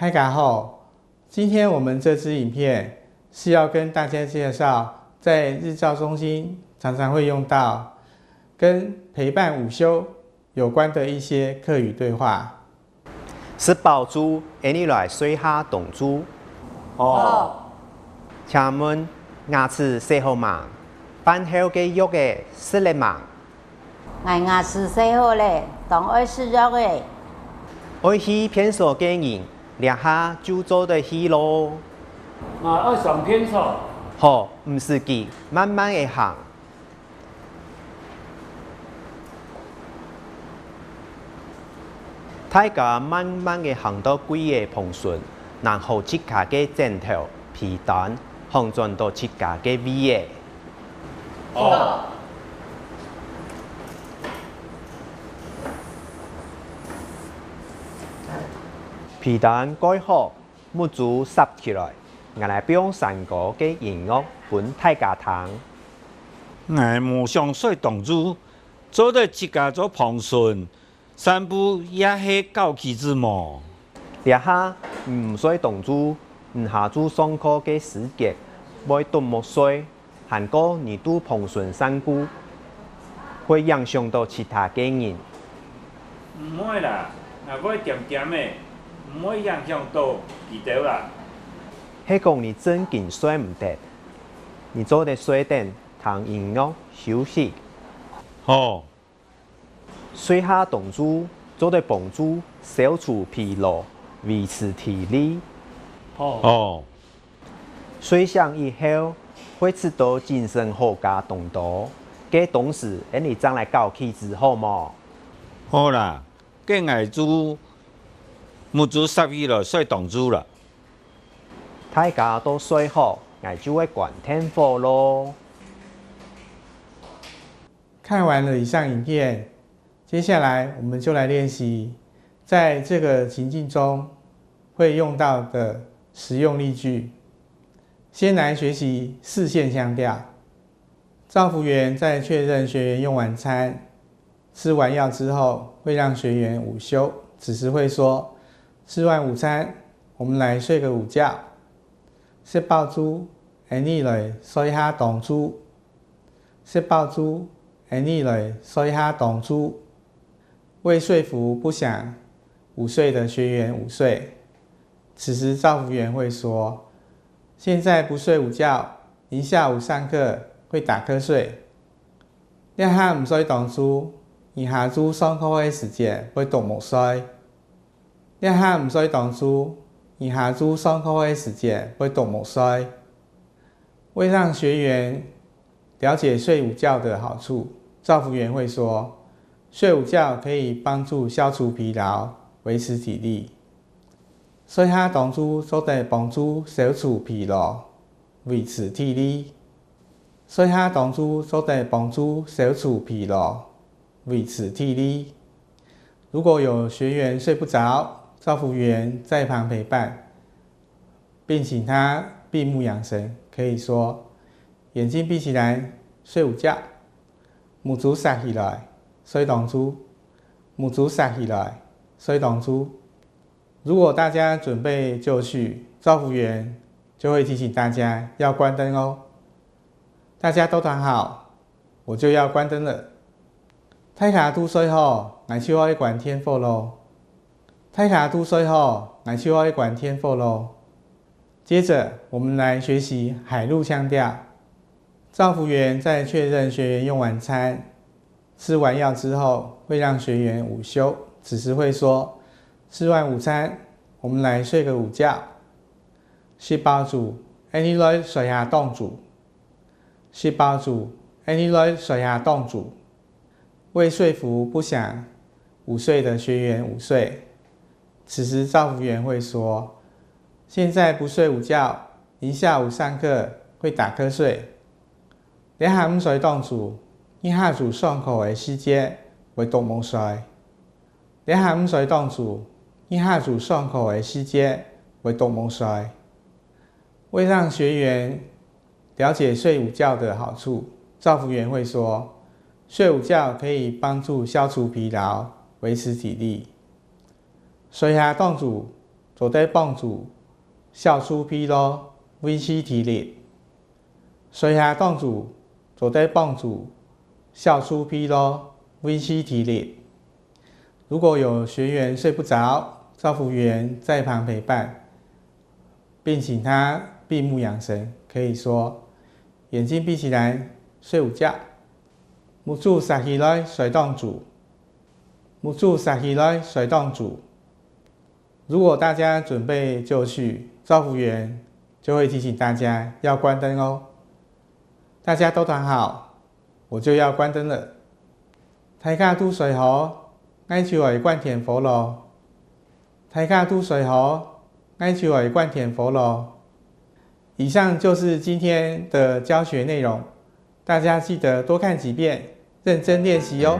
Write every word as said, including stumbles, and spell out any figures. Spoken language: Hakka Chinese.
大家好，今天我们这支影片是要跟大家介绍在日照中心常常会用到跟陪伴午休有关的一些客语对话。食飽晝，𠊎俚來睡下當晝。哦。請問，牙齒洗好吂？飯後个藥仔食了吂？ 𠊎牙齒洗好咧，當愛食藥仔。愛去便所个人，這下就做得去咯。𠊎愛上便所。好，毋使急，慢慢仔行。大家慢慢仔行到櫃仔旁脣，拿好自家个枕頭、被單，放轉到自家个位仔。 哦。被單蓋好，目珠霎起來，𠊎來放山歌个音樂分大家聽。𠊎無想睡當晝，做得自家做旁脣， 散步也係搞棋子無？這下你毋睡當晝，你下晝上課个時節會啄目睡，還過你佇旁脣散步，會影響到其他个人。毋會啦，𠊎會恬恬仔，毋會影響到佢兜啦。係講你正經睡毋得，你做得睡等聽音樂休息。好， 睡下當晝，做得幫助消除疲勞，維持體力。哦。哦。睡醒以後，會感覺精神好加當多。該當時，𠊎俚正來搞棋子好無？好啦，該𠊎就目珠霎起來睡當晝啦。大家都睡好，𠊎就會關電火咯。 看完了以上影片，接下來我們就來練習在這個情境中會用到的實用例句。先來學習四縣腔調。照服員在確認學員用完餐、吃完藥之後，會讓學員午休，此時會說：「吃完午餐，我們來睡個午覺。」 食飽晝，𠊎俚來睡下當晝。食飽晝，𠊎俚來睡下當晝。為說服不想午睡的學員午睡，此時照服員會說：「現在不睡午覺，您下午上課會打瞌睡。」這下毋睡當晝，你下晝上課个時節會啄目睡。 這下毋睡當晝，你下晝上課个時節會啄目睡。為讓學員了解睡午覺的好處，照服員會說：「睡午覺可以幫助消除疲勞，維持體力。」睡下當晝做得幫助消除疲勞，維持體力。睡下當晝做得幫助消除疲勞，維持體力。 如果有學員睡不著，照服員在旁陪伴，並請他閉目養神，可以說：「眼睛閉起來，睡午覺。目珠霎起來，睡當晝。目珠霎起來，睡當晝。」如果大家準備就緒，照服員就會提醒大家要關燈哦。大家都躺好， 我就要關燈了。大家都睡好，𠊎就愛關電火咯。大家都睡好，𠊎就愛關電火咯。接著，我們來學習海陸腔調。照服員在確認學員用完餐、吃完藥之後，會讓學員午休，此時會說：「吃完午餐，我們來睡個午覺。」食飽晝，𠊎俚來睡下當晝。 食飽晝，𠊎俚來睡下當晝。為說服不想午睡的學員午睡，此時照服員會說：「現在不睡午覺，您下午上課會打瞌睡。」這下毋睡當晝，你下晝上課个時節會啄目睡。這下毋睡當晝，你下晝上課个時節會啄目睡。 為讓學員了解睡午覺的好處，照服員會說：「睡午覺可以幫助消除疲勞，維持體力。」睡下當晝，做得幫助消除疲勞，維持體力。睡下當晝做得幫助消除疲勞，維持體力。如果有學員睡不着，照服員在旁陪伴，並請他闭目養神，可以說：「眼睛闭起來，睡午觉。目珠眨起來，睡當晝。目珠眨起來，睡當晝。」如果大家準備就绪，照服員就會提醒大家要關燈哦。大家都躺好，我就要關燈了。大家都睡好，𠊎就愛關電火囉。大家都睡好，𠊎就愛關電火囉。以上就是今天的教学内容，大家记得多看几遍，认真练习哦。